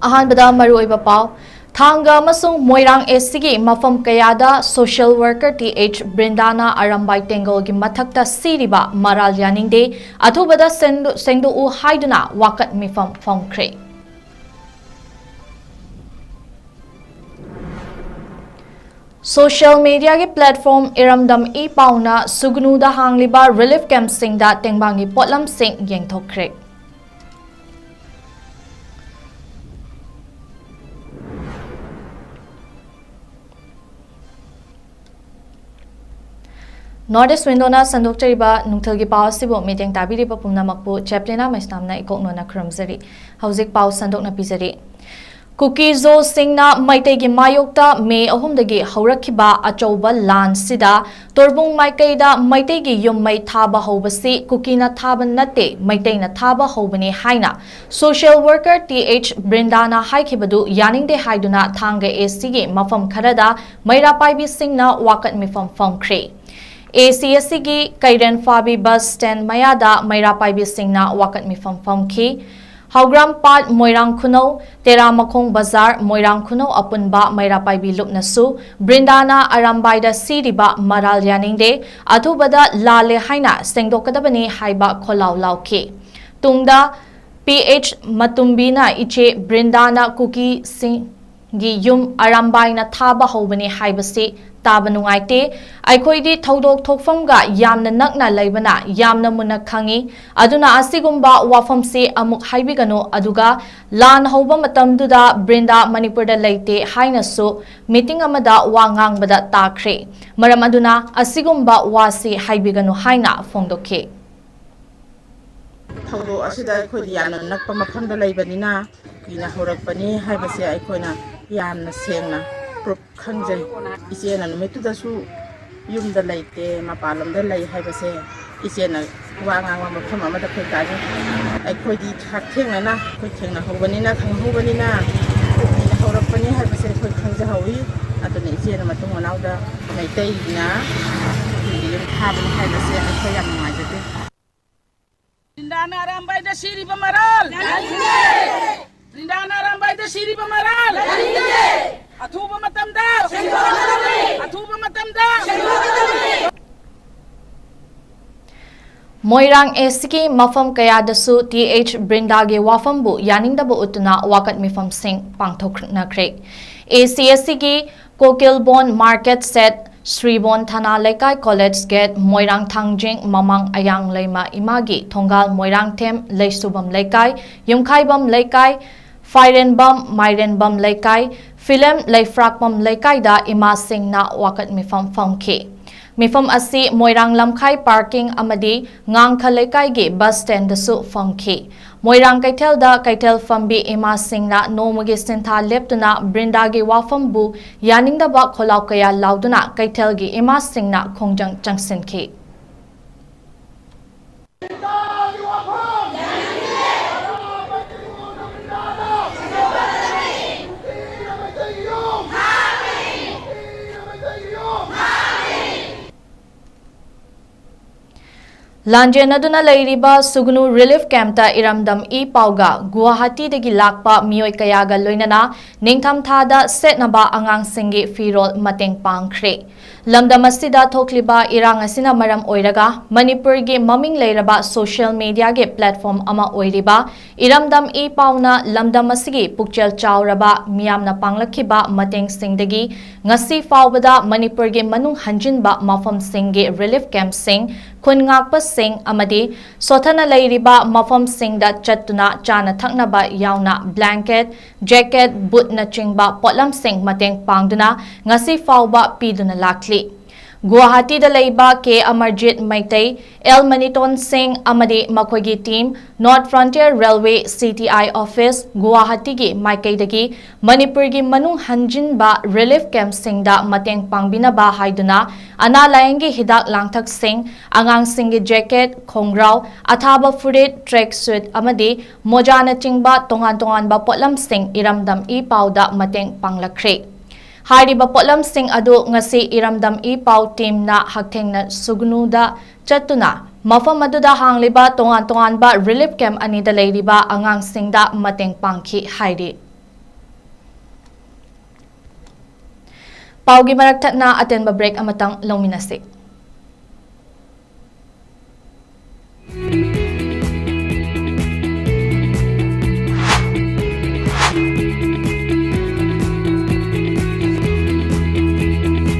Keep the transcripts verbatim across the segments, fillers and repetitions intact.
ꯑꯍꯥꯟꯕꯗ ꯃꯔꯨꯑꯣꯏꯕ ꯄꯥꯎ꯫ ꯊꯥꯡꯒ ꯑꯃꯁꯨꯡ ꯃꯣꯏꯔꯥꯡ ꯑꯦꯁ ꯁꯤꯒꯤ ꯃꯐꯝ ꯀꯌꯥꯗ social worker ꯇꯤ ꯑꯩꯆ ꯕ꯭ꯔꯤꯟꯗꯥꯅ ꯑꯔꯥꯝꯕꯥꯏ ꯇꯦꯡꯒꯣꯜꯒꯤ ꯃꯊꯛꯇ ꯁꯤꯔꯤꯕ ꯃꯔꯥꯜ ꯌꯥꯅꯤꯡꯗꯦ, ꯑꯊꯨꯕꯗ ꯁꯦꯡꯗꯣ-, ꯁꯦꯡꯗꯣꯛꯎ ꯍꯥꯏꯗꯨꯅ ꯋꯥꯀꯠ ꯃꯤꯐꯝ ꯐꯣꯡꯈ꯭ꯔꯦ꯫ Social media ꯒꯤ platform ꯏꯔꯝꯗꯝ ꯏ ꯄꯥꯎꯅ ꯁꯨꯒꯅꯨꯗ ꯍꯥꯡꯂꯤꯕ relief camp ꯁꯤꯡꯗ ꯇꯦꯡꯕꯥꯡꯒꯤ ꯄꯣꯠꯂꯝꯁꯤꯡ ꯌꯦꯡꯊꯣꯛꯈ꯭ꯔꯦ꯫ North East Window ꯅ ꯁꯟꯗꯣꯛꯆꯔꯤꯕ ꯅꯨꯡꯊꯤꯜꯒꯤ ꯄꯥꯎ ꯑꯁꯤꯕꯨ ꯃꯤꯠꯌꯦꯡ ꯇꯥꯕꯤꯔꯤꯕ ꯄꯨꯝꯅꯃꯛꯄꯨ ꯆꯦꯄ꯭ꯂꯤꯅꯥ ꯃꯩꯁꯅꯥꯝꯅ ꯏꯀꯣꯛꯅꯣꯅ ꯈꯨꯔꯨꯝꯖꯔꯤ꯫ ꯍꯧꯖꯤꯛ ꯄꯥꯎ ꯁꯟꯗꯣꯛꯅ ꯄꯤꯖꯔꯤ꯫ ꯀꯨꯀꯤ-ꯖꯣꯁꯤꯡꯅ ꯃꯩꯇꯩꯒꯤ ꯃꯥꯌꯣꯛꯇ ꯃꯦ ꯑꯍꯨꯝꯗꯒꯤ ꯍꯧꯔꯛꯈꯤꯕ ꯑꯆꯧꯕ ꯂꯥꯟꯁꯤꯗ ꯇꯣꯔꯕꯨꯡ ꯃꯥꯏꯀꯩꯗ ꯃꯩꯇꯩꯒꯤ ꯌꯨꯝ ꯃꯩ ꯊꯥꯕ ꯍꯧꯕꯁꯤ ꯀꯨꯀꯤꯅ ꯊꯥꯕ ꯅꯠꯇꯦ, ꯃꯩꯇꯩꯅ ꯊꯥꯕ ꯍꯧꯕꯅꯤ ꯍꯥꯏꯅ social worker ꯇꯤ ꯑꯩꯆ ꯕ꯭ꯔꯤꯟꯗꯥꯅ ꯍꯥꯏꯈꯤꯕꯗꯨ ꯌꯥꯅꯤꯡꯗꯦ ꯍꯥꯏꯗꯨꯅ ꯊꯥꯡꯒ ꯑꯦꯁ ꯁꯤꯒꯤ ꯃꯐꯝ ꯈꯔꯗ ꯃꯩꯔꯥ ꯄꯥꯏꯕꯤꯁꯤꯡꯅ ꯋꯥꯀꯠ ꯃꯤꯐꯝ ꯐꯣꯡꯈ꯭ꯔꯦ꯫ ꯑꯦ ꯁꯤ ꯑꯦꯁ ꯁꯤꯒꯤ ꯀꯩꯔꯦꯟ ꯐꯥꯕꯤ bus stand ꯃꯌꯥꯗ ꯃꯩꯔꯥ ꯄꯥꯏꯕꯤꯁꯤꯡꯅ ꯋꯥꯀꯠ ꯃꯤꯐꯝ ꯐꯣꯡꯈꯤ꯫ ꯍꯧꯒ꯭ꯔꯥꯝ ꯄꯥꯠ, ꯃꯣꯏꯔꯥꯡ ꯈꯨꯅꯧ, ꯇꯦꯔꯥꯃꯈꯣꯡ ꯕꯖꯥꯔ, ꯃꯣꯏꯔꯥꯡ ꯈꯨꯅꯧ ꯑꯄꯨꯟꯕ ꯃꯩꯔꯥ ꯄꯥꯏꯕꯤ ꯂꯨꯞꯅꯁꯨ ꯕ꯭ꯔꯤꯟꯗꯥꯅ ꯑꯔꯥꯝꯕꯥꯏꯗ ꯁꯤꯔꯤꯕ ꯃꯔꯥꯜ ꯌꯥꯅꯤꯡꯗꯦ, ꯑꯊꯨꯕꯗ ꯂꯥꯜꯂꯦ ꯍꯥꯏꯅ ꯁꯦꯡꯗꯣꯛꯀꯗꯕꯅꯤ ꯍꯥꯏꯕ ꯈꯣꯜꯂꯥꯎ ꯂꯥꯎꯈꯤ꯫ ꯇꯨꯡꯗ ꯄꯤ ꯑꯩꯆ ꯃꯇꯨꯝꯕꯤꯅ ꯏꯆꯦ ꯕ꯭ꯔꯤꯟꯗꯥꯅ ꯀꯨꯀꯤꯁꯤꯡ ꯒꯤ ꯌꯨꯝ ꯑꯔꯥꯝꯕꯥꯏꯅ ꯊꯥꯕ ꯍꯧꯕꯅꯤ ꯍꯥꯏꯕꯁꯤ ꯇꯥꯕ ꯅꯨꯡꯉꯥꯏꯇꯦ꯫ ꯑꯩꯈꯣꯏꯗꯤ ꯊꯧꯗꯣꯛ ꯊꯣꯛꯐꯝꯒ ꯌꯥꯝꯅ ꯅꯛꯅ ꯂꯩꯕꯅ ꯌꯥꯝꯅ ꯃꯨꯟꯅ ꯈꯪꯏ꯫ ꯑꯗꯨꯅ ꯑꯁꯤꯒꯨꯝꯕ ꯋꯥꯐꯝꯁꯤ ꯑꯃꯨꯛ ꯍꯥꯏꯕꯤꯒꯅꯨ꯫ ꯑꯗꯨꯒ ꯂꯥꯟ ꯍꯧꯕ ꯃꯇꯝꯗꯨꯗ ꯕ꯭ꯔꯤꯟꯗꯥ ꯃꯅꯤꯄꯨꯔꯗ ꯂꯩꯇꯦ ꯍꯥꯏꯅꯁꯨ meeting ꯑꯃꯗ ꯋꯥ ꯉꯥꯡꯕꯗ ꯇꯥꯈ꯭ꯔꯦ꯫ ꯃꯔꯝ ꯑꯗꯨꯅ ꯑꯁꯤꯒꯨꯝꯕ ꯋꯥꯁꯤ ꯍꯥꯏꯕꯤꯒꯅꯨ ꯍꯥꯏꯅ ꯐꯣꯡꯗꯣꯛꯈꯤ꯫ ꯊꯧꯗꯣꯛ ꯑꯁꯤꯗ ꯑꯩꯈꯣꯏꯗꯤ ꯌꯥꯝꯅ ꯅꯛꯄ ꯃꯐꯝꯗ ꯂꯩꯕꯅꯤꯅ, ꯀꯨꯀꯤꯅ ꯍꯧꯔꯛꯄꯅꯤ ꯍꯥꯏꯕꯁꯦ ꯑꯩꯈꯣꯏꯅ ꯌꯥꯝꯅ ꯁꯦꯡꯅ proof ꯈꯪꯖꯩ꯫ ꯏꯆꯦꯅ ꯅꯨꯃꯤꯠꯇꯨꯗꯁꯨ ꯌꯨꯝꯗ ꯂꯩꯇꯦ, ꯃꯄꯥꯟꯂꯣꯝꯗ ꯂꯩ ꯍꯥꯏꯕꯁꯦ ꯏꯆꯦꯅ ꯋꯥ ꯉꯥꯡꯕ ꯃꯐꯝ ꯑꯃꯗ ꯑꯩꯈꯣꯏ ꯇꯥꯖꯩ꯫ ꯑꯩꯈꯣꯏꯗꯤ ꯍꯛꯊꯦꯡꯅꯅ ꯑꯩꯈꯣꯏ ꯊꯦꯡꯅꯍꯧꯕꯅꯤꯅ, ꯈꯪꯍꯧꯕꯅꯤꯅ, ꯀꯨꯀꯤꯅ ꯍꯧꯔꯛꯄꯅꯤ ꯍꯥꯏꯕꯁꯦ ꯑꯩꯈꯣꯏ ꯈꯪꯖꯍꯧꯏ꯫ ꯑꯗꯨꯅ ꯏꯆꯦꯅ ꯃꯇꯨꯡ ꯃꯅꯥꯎꯗ ꯃꯩꯇꯩꯅ ꯀꯨꯀꯤꯒꯤ ꯌꯨꯝ ꯊꯥꯕꯅꯤ ꯍꯥꯏꯕꯁꯦ ꯑꯩꯈꯣꯏ ꯌꯥꯝ ꯅꯨꯡꯉꯥꯏꯖꯗꯦ꯫ ꯕ꯭ꯔꯤꯟꯗꯥꯅ ꯑꯔꯥꯝꯕꯥꯏꯗ ꯁꯤꯔꯤꯕ ꯃꯔꯥꯜ! ꯕ꯭ꯔꯤꯟꯗꯥ ꯅꯥꯔꯥꯝꯕꯥꯏꯗ ꯁꯤꯔꯤꯕ ꯃꯔꯥꯜ ꯑꯊꯨꯕ ꯃꯇꯝꯗ ꯑꯊꯨꯕ ꯃꯇꯝꯗ ꯃꯣꯏꯔꯥꯡ ꯑꯦꯁꯤꯒꯤ ꯃꯐꯝ ꯀꯌꯥꯗꯁꯨ ꯇꯤ ꯑꯩꯆ ꯕ꯭ꯔꯤꯟꯗꯥꯒꯤ ꯋꯥꯐꯝꯕꯨ ꯌꯥꯅꯤꯡꯗꯕ ꯎꯠꯇꯨꯅ ꯋꯥꯀꯠ ꯃꯤꯐꯝꯁꯤꯡ ꯄꯥꯡꯊꯣꯛꯅꯈ꯭ꯔꯦ꯫ ꯑꯦ ꯁꯤ ꯑꯦꯁ ꯁꯤꯒꯤ ꯀꯣꯀꯤꯜꯕꯣꯟ ꯃꯥꯔꯀꯦꯠ ꯁꯦꯠ, ꯁ꯭ꯔꯤꯕꯣꯟ ꯊꯥꯅꯥ ꯂꯩꯀꯥꯏ, ꯀꯣꯂꯦꯖ ꯒꯦꯠ, ꯃꯣꯏꯔꯥꯡ ꯊꯥꯡꯖꯤꯡ ꯃꯃꯥꯡ, ꯑꯌꯥꯡ ꯂꯩꯃ ꯏꯃꯥꯒꯤ ꯊꯣꯡꯒꯥꯜ, ꯃꯣꯏꯔꯥꯡꯊꯦꯝ, ꯂꯩꯁꯨꯕꯝ ꯂꯩꯀꯥꯏ, ꯌꯨꯝꯈꯥꯏꯕꯝ ꯂꯩꯀꯥꯏ, ꯐꯥꯏꯔꯦꯟꯕꯝ, ꯃꯥꯏꯔꯦꯟꯕꯝ ꯂꯩꯀꯥꯏ, ꯐꯤꯂꯝ ꯂꯩꯐ꯭ꯔꯥꯛꯄꯝ ꯂꯩꯀꯥꯏꯗ ꯏꯃꯥꯁꯤꯡꯅ ꯋꯥꯀꯠ ꯃꯤꯐꯝ ꯐꯝꯈꯤ꯫ ꯃꯤꯐꯝ ꯑꯁꯤ ꯃꯣꯏꯔꯥꯡ ꯂꯝꯈꯥꯏ ꯄꯥꯔꯀꯤꯡ ꯑꯃꯗꯤ ꯉꯥꯡꯈ ꯂꯩꯀꯥꯏꯒꯤ ꯕꯁ ꯁ꯭ꯇꯦꯟꯗꯁꯨ ꯐꯝꯈꯤ꯫ ꯃꯣꯏꯔꯥꯡ ꯀꯩꯊꯦꯜꯗ ꯀꯩꯊꯦꯜ ꯐꯝꯕꯤ ꯏꯃꯥꯁꯤꯡꯅ ꯅꯣꯡꯃꯒꯤ ꯁꯤꯟꯊꯥ ꯂꯦꯞꯇꯨꯅ ꯕ꯭ꯔꯤꯟꯗꯥꯒꯤ ꯋꯥꯐꯝꯕꯨ ꯌꯥꯅꯤꯡꯗꯕ ꯈꯣꯜꯂꯥꯎ ꯀꯌꯥ ꯂꯥꯎꯗꯨꯅ ꯀꯩꯊꯦꯜꯒꯤ ꯏꯃꯥꯁꯤꯡꯅ ꯈꯣꯡꯖꯪ ꯆꯪꯁꯤꯟꯈꯤ꯫ ꯂꯥꯟꯖꯦꯟꯅꯗꯨꯅ ꯂꯩꯔꯤꯕ ꯁꯨꯒꯅꯨ ꯔꯤꯂꯤꯐ ꯀꯦꯝꯞꯇ ꯏꯔꯝꯗꯝ ꯏ ꯄꯥꯎꯒ ꯒꯨꯋꯥꯍꯥꯇꯤꯗꯒꯤ ꯂꯥꯛꯄ ꯃꯤꯑꯣꯏ ꯀꯌꯥꯒ ꯂꯣꯏꯅꯅ ꯅꯤꯡꯊꯝꯊꯥꯗ ꯁꯦꯠꯅꯕ ꯑꯉꯥꯡꯁꯤꯡꯒꯤ ꯐꯤꯔꯣꯜ ꯃꯇꯦꯡ ꯄꯥꯡꯈ꯭ꯔꯦ꯫ ꯂꯝꯗꯝ ꯑꯁꯤꯗ ꯊꯣꯛꯂꯤꯕ ꯏꯔꯥꯡ ꯑꯁꯤꯅ ꯃꯔꯝ ꯑꯣꯏꯔꯒ ꯃꯅꯤꯄꯨꯔꯒꯤ ꯃꯃꯤꯡ ꯂꯩꯔꯕ ꯁꯣꯁꯤꯌꯦꯜ ꯃꯤꯗꯤꯌꯥꯒꯤ ꯄ꯭ꯂꯦꯠꯐꯣꯔꯝ ꯑꯃ ꯑꯣꯏꯔꯤꯕ ꯏꯔꯝꯗꯝ ꯏ ꯄꯥꯎꯅ ꯂꯝꯗꯝ ꯑꯁꯤꯒꯤ ꯄꯨꯛꯆꯦꯜ ꯆꯥꯎꯔꯕ ꯃꯤꯌꯥꯝꯅ ꯄꯥꯡꯂꯛꯈꯤꯕ ꯃꯇꯦꯡꯁꯤꯡꯗꯒꯤ ꯉꯁꯤ ꯐꯥꯎꯕꯗ ꯃꯅꯤꯄꯨꯔꯒꯤ ꯃꯅꯨꯡ ꯍꯟꯖꯤꯟꯕ ꯃꯐꯝꯁꯤꯡꯒꯤ ꯔꯤꯂꯤꯐ ꯀꯦꯝꯞꯁꯤꯡ, ꯈꯨꯟ ꯉꯥꯛꯄꯁꯤꯡ ꯑꯃꯗꯤ ꯁꯣꯊꯅ ꯂꯩꯔꯤꯕ ꯃꯐꯝꯁꯤꯡꯗ ꯆꯠꯇꯨꯅ ꯆꯥꯅ ꯊꯛꯅꯕ ꯌꯥꯎꯅ ꯕ꯭ꯂꯦꯡꯀꯦꯠ, ꯖꯦꯀꯦꯠ, ꯕꯨꯠꯅꯆꯤꯡꯕ ꯄꯣꯠꯂꯝꯁꯤꯡ ꯃꯇꯦꯡ ꯄꯥꯡꯗꯨꯅ ꯉꯁꯤ ꯐꯥꯎꯕ ꯄꯤꯗꯨꯅ ꯂꯥꯛꯂꯤ꯫ ꯒꯨꯋꯥꯍꯥꯇꯤꯗ ꯂꯩꯕ ꯀꯦ ꯑꯃꯔꯖꯤꯠ ꯃꯩꯇꯩ, ꯑꯦꯜ ꯃꯅꯤꯇꯣꯟ ꯁꯤꯡ ꯑꯃꯗꯤ ꯃꯈꯣꯏꯒꯤ team North Frontier Railway C T I office ꯒꯨꯋꯥꯍꯥꯇꯤꯒꯤ ꯃꯥꯏꯀꯩꯗꯒꯤ ꯃꯅꯤꯄꯨꯔꯒꯤ ꯃꯅꯨꯡ ꯍꯟꯖꯤꯟꯕ ꯔꯤꯂꯤꯐ ꯀꯦꯝꯞꯁꯤꯡꯗ ꯃꯇꯦꯡ ꯄꯥꯡꯕꯤꯅꯕ ꯍꯥꯏꯗꯨꯅ ꯑꯅꯥ ꯂꯥꯌꯦꯡꯒꯤ ꯍꯤꯗꯥꯛ ꯂꯥꯡꯊꯛꯁꯤꯡ, ꯑꯉꯥꯡꯁꯤꯡꯒꯤ ꯖꯦꯀꯦꯠ, ꯈꯣꯡꯒ꯭ꯔꯥꯎ, ꯑꯊꯥꯕ ꯐꯨꯔꯤꯠ, ꯇ꯭ꯔꯦꯛ ꯁꯨꯠ ꯑꯃꯗꯤ ꯃꯣꯖꯥꯅꯆꯤꯡꯕ ꯇꯣꯉꯥꯟ ꯇꯣꯉꯥꯟꯕ ꯄꯣꯠꯂꯝꯁꯤꯡ ꯏꯔꯝꯗꯝ ꯏ ꯄꯥꯎꯗ ꯃꯇꯦꯡ ꯄꯥꯡꯂꯛꯈ꯭ꯔꯦ꯫ ꯍꯥꯏꯔꯤꯕ ꯄꯣꯠꯂꯝꯁꯤꯡ ꯑꯗꯨ ꯉꯁꯤ ꯏꯔꯝꯗꯝ ꯏ ꯄꯥꯎ ꯇꯤꯝꯅ ꯍꯛꯊꯦꯡꯅ ꯁꯨꯒꯅꯨꯗ ꯆꯠꯇꯨꯅ ꯃꯐꯝ ꯑꯗꯨꯗ ꯍꯥꯡꯂꯤꯕ ꯇꯣꯉꯥꯟ ꯇꯣꯉꯥꯟꯕ relief camp ꯑꯅꯤꯗ ꯂꯩꯔꯤꯕ ꯑꯉꯥꯡꯁꯤꯡꯗ ꯃꯇꯦꯡ ꯄꯥꯡꯈꯤ ꯍꯥꯏꯔꯤ꯫ ꯄꯥꯎꯒꯤ ꯃꯔꯛ ꯊꯠꯅ ꯑꯇꯦꯟꯕ break ꯑꯃꯇꯪ ꯂꯧꯃꯤꯟꯅꯁꯤ꯫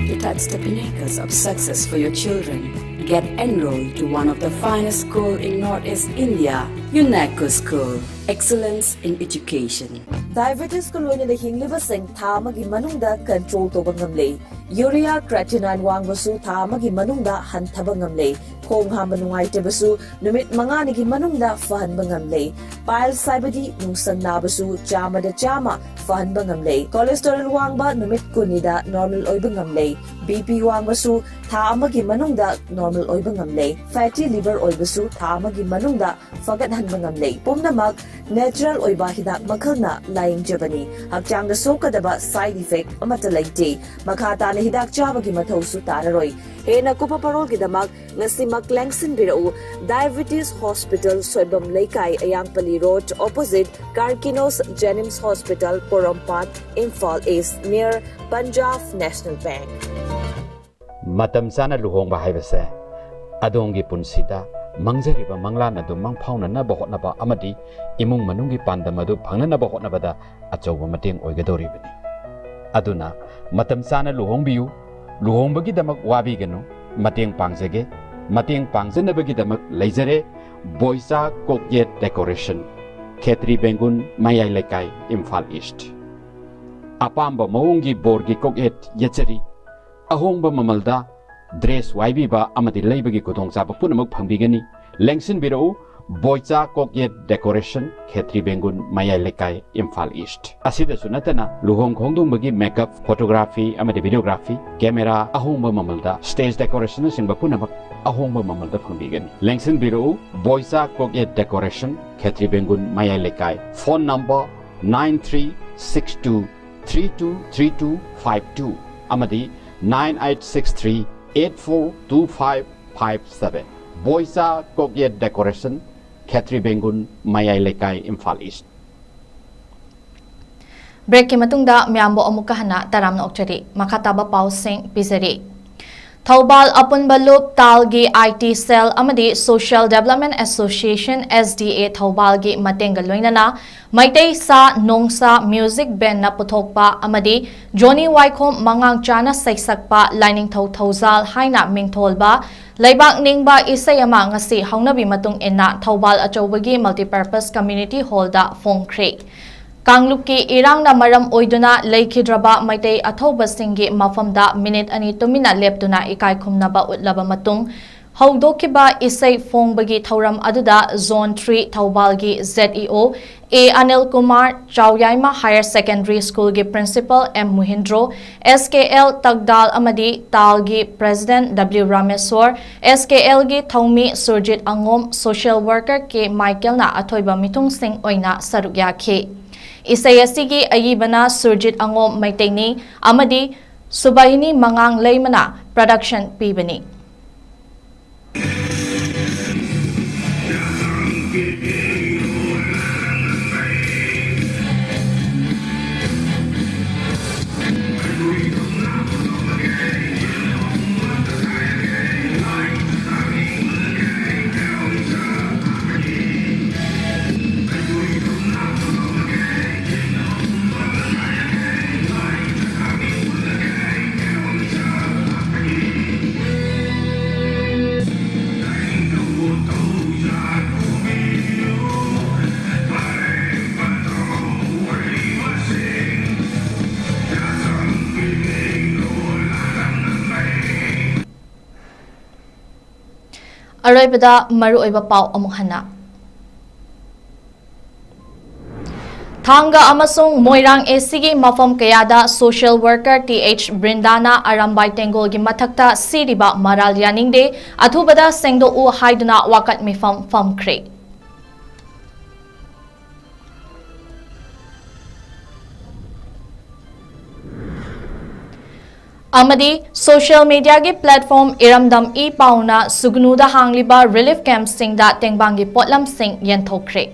To touch the pinnacles of success for your children, get enrolled to one of the finest school in Northeast India, UNESCO School. Excellence in education. Diabetes ꯀ ꯂꯣꯏꯅꯅ ꯍꯤꯡꯂꯤꯕꯁꯤꯡ ꯊꯥ ꯑꯃꯒꯤ ꯃꯅꯨꯡꯗ control ꯇꯧꯕ ꯉꯝꯂꯦ꯫ Urea creatinine ꯋꯥꯡꯕꯁꯨ ꯊꯥ ꯑꯃꯒꯤ ꯃꯅꯨꯡꯗ ꯍꯟꯊꯕ ꯉꯝꯂꯦ꯫ ꯈꯣꯡ ꯍꯥꯝꯕ ꯅꯨꯡꯉꯥꯏꯇꯕꯁꯨ ꯅꯨꯃꯤꯠ ꯃꯉꯥꯅꯤꯒꯤ ꯃꯅꯨꯡꯗ ꯐꯍꯟꯕ ꯉꯝꯂꯦ꯫ Piles ꯍꯥꯏꯕꯗꯤ ꯅꯨꯡꯁꯪ ꯅꯥꯕꯁꯨ ꯆꯥꯝꯃꯗ ꯆꯥꯝꯃ ꯐꯍꯟꯕ ꯉꯝꯂꯦ꯫ Cholesterol ꯋꯥꯡꯕ ꯅꯨꯃꯤꯠ ꯀꯨꯟꯅꯤꯗ normal ꯑꯣꯏꯕ ꯉꯝꯂꯦ꯫ BP ꯋꯥꯡꯕꯁꯨ ꯊꯥ ꯑꯃꯒꯤ ꯃꯅꯨꯡꯗ normal ꯑꯣꯏꯕ ꯉꯝꯂꯦ꯫ Fatty liver ꯑꯣꯏꯕꯁꯨ ꯊꯥ ꯑꯃꯒꯤ ꯃꯅꯨꯡꯗ ꯐꯒꯠꯍꯟꯕ ꯉꯝꯂꯦ꯫ ꯄꯨꯝꯅꯃꯛ natural ꯑꯣꯏꯕ ꯍꯤꯗꯥꯛ ꯃꯈꯜꯅ ꯂꯥꯌꯦꯡꯖꯕꯅꯤ꯫ ꯍꯛꯆꯥꯡꯗ ꯁꯣꯛꯀꯗꯕ side effect ꯑꯃꯠꯇ ꯂꯩꯇꯦ꯫ ꯃꯈꯥ ꯇꯥꯅ ꯍꯤꯗꯥꯛ ꯆꯥꯕꯒꯤ ꯃꯊꯧꯁꯨ ꯇꯥꯔꯔꯣꯏ꯫ ꯍꯦꯟꯅ ꯀꯨꯞꯄ ꯄꯔꯣꯜꯒꯤꯗꯃꯛ ꯉꯁꯤꯃꯛ ꯂꯦꯡꯁꯤꯟꯕꯤꯔꯛꯎ꯫ Diabetes Hospital, ꯁꯣꯏꯕꯝ ꯂꯩꯀꯥꯏ, ꯑꯌꯥꯡꯄꯜꯂꯤ Road, opposite Carkinos Jenims Hospital, ꯄꯣꯔꯣꯝꯄꯥꯠ, Imphal East, near Punjab National Bank꯫ ꯃꯇꯝ ꯆꯥꯅ ꯂꯨꯍꯣꯡꯕ ꯍꯥꯏꯕꯁꯦ ꯑꯗꯣꯝꯒꯤ ꯄꯨꯟꯁꯤꯗ ꯃꯪꯖꯔꯤꯕ ꯃꯪꯂꯥꯟ ꯑꯗꯨ ꯃꯪꯐꯥꯎꯅꯅꯕ ꯍꯣꯠꯅꯕ ꯑꯃꯗꯤ ꯏꯃꯨꯡ ꯃꯅꯨꯡꯒꯤ ꯄꯥꯟꯗꯝ ꯑꯗꯨ ꯐꯪꯅꯅꯕ ꯍꯣꯠꯅꯕꯗ ꯑꯆꯧꯕ ꯃꯇꯦꯡ ꯑꯣꯏꯒꯗꯧꯔꯤꯕꯅꯤ꯫ ꯑꯗꯨꯅ ꯃꯇꯝ ꯆꯥꯅ ꯂꯨꯍꯣꯡꯕꯤꯌꯨ꯫ ꯂꯨꯍꯣꯡꯕꯒꯤꯗꯃꯛ ꯋꯥꯕꯤꯒꯅꯨ꯫ ꯃꯇꯦꯡ ꯄꯥꯡꯖꯒꯦ꯫ ꯃꯇꯦꯡ ꯄꯥꯡꯖꯅꯕꯒꯤꯗꯃꯛ ꯂꯩꯖꯔꯦ꯫ ꯕꯣꯏꯆꯥ ꯀꯣꯛꯌꯦꯠ decoration, ꯈꯦꯇ꯭ꯔꯤ ꯕꯦꯡꯒꯨꯟ, ꯃꯌꯥꯏ ꯂꯩꯀꯥꯏ, ꯏꯝꯐꯥꯜ East꯫ ꯑꯄꯥꯝꯕ ꯃꯑꯣꯡꯒꯤ ꯕꯣꯔꯒꯤ ꯀꯣꯛꯌꯦꯠ ꯌꯦꯠꯆꯔꯤ꯫ ꯑꯍꯣꯡꯕ ꯃꯃꯜꯗ dress ꯋꯥꯏꯕꯤꯕ ꯑꯃꯗꯤ ꯂꯩꯕꯒꯤ ꯈꯨꯗꯣꯡꯆꯥꯕ ꯄꯨꯝꯅꯃꯛ ꯐꯪꯕꯤꯒꯅꯤ꯫ ꯂꯦꯡꯁꯤꯟꯕꯤꯔꯛꯎ, ꯕꯣꯏꯆꯥ ꯀꯣꯛꯌꯦꯠ decoration, ꯈꯦꯇ꯭ꯔꯤ ꯕꯦꯡꯒꯨꯟ, ꯃꯌꯥꯏ ꯂꯩꯀꯥꯏ, ꯏꯝꯐꯥꯜ East꯫ ꯑꯁꯤꯗꯁꯨ ꯅꯠꯇꯅ ꯂꯨꯍꯣꯡ ꯈꯣꯡꯗꯣꯡꯕꯒꯤ makeup, photography ꯑꯃꯗꯤ videography, camera ꯑꯍꯣꯡꯕ ꯃꯃꯜꯗ, stage decorationꯅꯆꯤꯡꯕ ꯄꯨꯝꯅꯃꯛ ꯑꯍꯣꯡꯕ ꯃꯃꯜꯗ ꯐꯪꯕꯤꯒꯅꯤ꯫ ꯂꯦꯡꯁꯤꯟꯕꯤꯔꯛꯎ, ꯕꯣꯏꯆꯥ ꯀꯣꯛꯌꯦꯠ decoration, ꯈꯦꯇ꯭ꯔꯤ ꯕꯦꯡꯒꯨꯟ, ꯃꯌꯥꯏ ꯂꯩꯀꯥꯏ꯫ Phone number nine three six two three two three two five two ꯑꯃꯗꯤ nine eight six three eight four two five five seven꯫ ꯕꯣꯏꯆꯥ ꯀꯣꯛꯌꯦꯠ ꯗꯦꯀꯣꯔꯦꯁꯟ, ꯈꯦꯇ꯭ꯔꯤ ꯕꯦꯡꯒꯨꯟ, ꯃꯌꯥꯏ ꯂꯩꯀꯥꯏ, ꯏꯝꯐꯥꯜ ꯏꯁ꯭ꯠ꯫ ꯕ꯭ꯔꯦꯛꯀꯤ ꯃꯇꯨꯡꯗ ꯃꯌꯥꯝꯕꯨ ꯑꯃꯨꯛꯀ ꯍꯟꯅ ꯇꯔꯥꯝꯅ ꯑꯣꯛꯆꯔꯤ꯫ ꯃꯈꯥ ꯇꯥꯕ ꯄꯥꯎꯁꯤꯡ ꯄꯤꯖꯔꯤ꯫ ꯊꯧꯕꯥꯜ ꯑꯄꯨꯟꯕ ꯂꯨꯞ, ꯇꯥꯜꯒꯤ ꯑꯥꯏ ꯇꯤ ꯁꯦꯜ ꯑꯃꯗꯤ social development association, S D A, ꯊꯧꯕꯥꯜꯒꯤ ꯃꯇꯦꯡꯒ ꯂꯣꯏꯅꯅ ꯃꯩꯇꯩ ꯁꯥ ꯅꯣꯡꯁꯥ ꯃ꯭ꯌꯨꯖꯤꯛ ꯕꯦꯟꯅ ꯄꯨꯊꯣꯛꯄ ꯑꯃꯗꯤ ꯖꯣꯅꯤ ꯋꯥꯏꯈꯣꯝ ꯃꯉꯥꯡꯆꯥꯅ ꯁꯩꯁꯛꯄ ꯂꯥꯏꯅꯤꯡꯊꯧ ꯊꯧꯖꯥꯜ ꯍꯥꯏꯅ ꯃꯤꯡꯊꯣꯜꯕ ꯂꯩꯕꯥꯛ ꯅꯤꯡꯕ ꯏꯁꯩ ꯑꯃ ꯉꯁꯤ ꯍꯧꯅꯕꯤ ꯃꯇꯨꯡ ꯏꯟꯅ ꯊꯧꯕꯥꯜ ꯑꯆꯧꯕꯒꯤ ꯃꯜꯇꯤꯄꯔꯄꯁ ꯀꯝꯃ꯭ꯌꯨꯅꯤꯇꯤ ꯍꯣꯜꯗ ꯐꯣꯡꯈ꯭ꯔꯦ꯫ ꯀꯥꯡꯂꯨꯞꯀꯤ ꯏꯔꯥꯡꯅ ꯃꯔꯝ ꯑꯣꯏꯗꯨꯅ ꯂꯩꯈꯤꯗ꯭ꯔꯕ ꯃꯩꯇꯩ ꯑꯊꯧꯕꯁꯤꯡꯒꯤ ꯃꯐꯝꯗ ꯃꯤꯅꯤꯠ ꯑꯅꯤ ꯇꯨꯃꯤꯟꯅ ꯂꯦꯞꯇꯨꯅ ꯏꯀꯥꯏ ꯈꯨꯝꯅꯕ ꯎꯠꯂꯕ ꯃꯇꯨꯡ, ꯍꯧꯗꯣꯛꯈꯤꯕ ꯏꯁꯩ ꯐꯣꯡꯕꯒꯤ ꯊꯧꯔꯝ ꯑꯗꯨꯗ ꯖꯣꯟ ꯊ꯭ꯔꯤ ꯊꯧꯕꯥꯜꯒꯤ ꯖꯦꯠ ꯏ ꯑꯣ ꯑꯦ ꯑꯅꯤꯜ ꯀꯨꯃꯥꯔ, ꯆꯥꯎꯌꯥꯏꯃ ꯍꯥꯌꯔ ꯁꯦꯀꯦꯟꯗꯔꯤ ꯁ꯭ꯀꯨꯜꯒꯤ ꯄ꯭ꯔꯤꯟꯁꯤꯄꯜ ꯑꯦꯝ ꯃꯨꯍꯤꯟꯗ꯭ꯔꯣ, ꯑꯦꯁ ꯀꯦ ꯑꯦꯜ ꯇꯛꯗꯥꯜ ꯑꯃꯗꯤ ꯇꯥꯜꯒꯤ ꯄ꯭ꯔꯦꯁꯤꯗꯦꯟꯠ ꯗꯕ꯭ꯂꯤꯎ ꯔꯥꯃꯦꯁꯣꯔ, ꯑꯦꯁ ꯀꯦ ꯑꯦꯜꯒꯤ ꯊꯧꯃꯤ ꯁꯨꯔꯖꯤꯠ ꯑꯉꯣꯝ, ꯁꯣꯁꯤꯌꯦꯜ ꯋꯥꯔꯀꯔ ꯀꯦ ꯃꯥꯏꯀꯦꯜꯅ ꯑꯊꯣꯏꯕ ꯃꯤꯊꯨꯡꯁꯤꯡ ꯑꯣꯏꯅ ꯁꯔꯨꯛ ꯌꯥꯈꯤ꯫ ꯏꯁꯩ ꯑꯁꯤꯒꯤ ꯑꯏꯕꯅ ꯁꯨꯔꯖꯤꯠ ꯑꯉꯣꯝ ꯃꯩꯇꯩꯅꯤ ꯑꯃꯗꯤ ꯁꯨꯕꯥꯍꯤꯅꯤ ꯃꯉꯥꯡ ꯂꯩꯃꯅ ꯄ꯭ꯔꯗꯛꯁꯟ ꯄꯤꯕꯅꯤ꯫ ꯑꯔꯣꯏꯕꯗ ꯃꯔꯨꯑꯣꯏꯕ ꯄꯥꯎ ꯑꯃꯨꯛ ꯍꯟꯅ꯫ ꯊꯥꯡꯒ ꯑꯃꯁꯨꯡ ꯃꯣꯏꯔꯥꯡ ꯑꯦ ꯁꯤꯒꯤ ꯃꯐꯝ ꯀꯌꯥꯗ ꯁꯣꯁꯤꯌꯦꯜ ꯋꯥꯔꯀꯔ ꯇꯤ ꯑꯩꯆ ꯕ꯭ꯔꯤꯟꯗꯥꯅ ꯑꯔꯥꯝꯕꯥꯏ ꯇꯦꯡꯒꯣꯜꯒꯤ ꯃꯊꯛꯇ ꯁꯤꯔꯤꯕ ꯃꯔꯥꯜ ꯌꯥꯅꯤꯡꯗꯦ, ꯑꯊꯨꯕꯗ ꯁꯦꯡꯗꯣꯛꯎ ꯍꯥꯏꯗꯨꯅ ꯋꯥꯀꯠ ꯃꯤꯐꯝ ꯐꯝꯈ꯭ꯔꯦ꯫ ꯑꯃꯗꯤ social mediaꯒꯤ platform ꯏꯔꯝꯗꯝ ꯏ ꯄꯥꯎꯅ ꯁꯨꯒꯅꯨꯗ ꯍꯥꯡꯂꯤꯕ relief campꯁꯤꯡꯗ ꯇꯦꯡꯕꯥꯡꯒꯤ ꯄꯣꯠꯂꯝꯁꯤꯡ ꯌꯦꯟꯊꯣꯛꯈ꯭ꯔꯦ꯫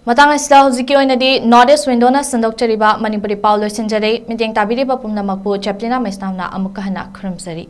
ꯃꯇꯥꯡ ꯑꯁꯤꯗ ꯍꯧꯖꯤꯛꯀꯤ ꯑꯣꯏꯅꯗꯤ North East Windowꯅ ꯁꯟꯗꯣꯛꯆꯔꯤꯕ ꯃꯅꯤꯄꯨꯔꯤ ꯄꯥꯎ ꯂꯣꯏꯁꯤꯟꯖꯔꯦ꯫ ꯃꯤꯠꯌꯦꯡ ꯇꯥꯕꯤꯔꯤꯕ ꯄꯨꯝꯅꯃꯛꯄꯨ ꯆꯦꯄ꯭ꯂꯤꯅꯥ ꯃꯩꯁꯅꯥꯝꯅ ꯑꯃꯨꯛꯀ ꯍꯟꯅ ꯈꯨꯔꯨꯝꯖꯔꯤ꯫